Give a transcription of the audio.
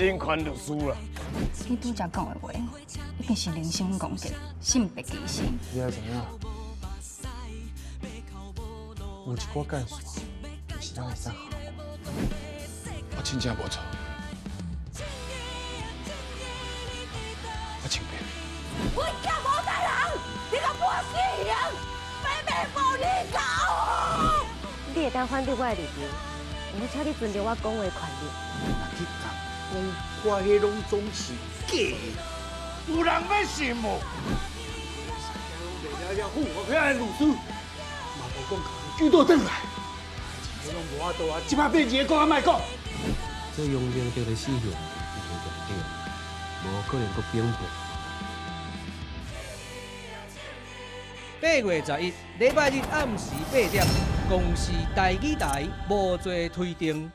人權律師啦。你拄才講的話，一定是人身攻擊、性別歧視。你愛知影，有一寡界線是咱會使跨過。我真正無錯，我清白。我叫無大人，你個破死人，白白無你搞。你會當反對我的立場，毋過請你尊重我講話的權利。若去共講，我彼攏總是假的，有人欲信無？賣了了，好，我遐个律師嘛無講共人救倒轉來，代誌攏無法度啊！這擺變一个講啊，莫講。這楊明德的死刑一定定對，無可能閣反駁。8月11，禮拜日暗時8點，公視台語台無罪推定。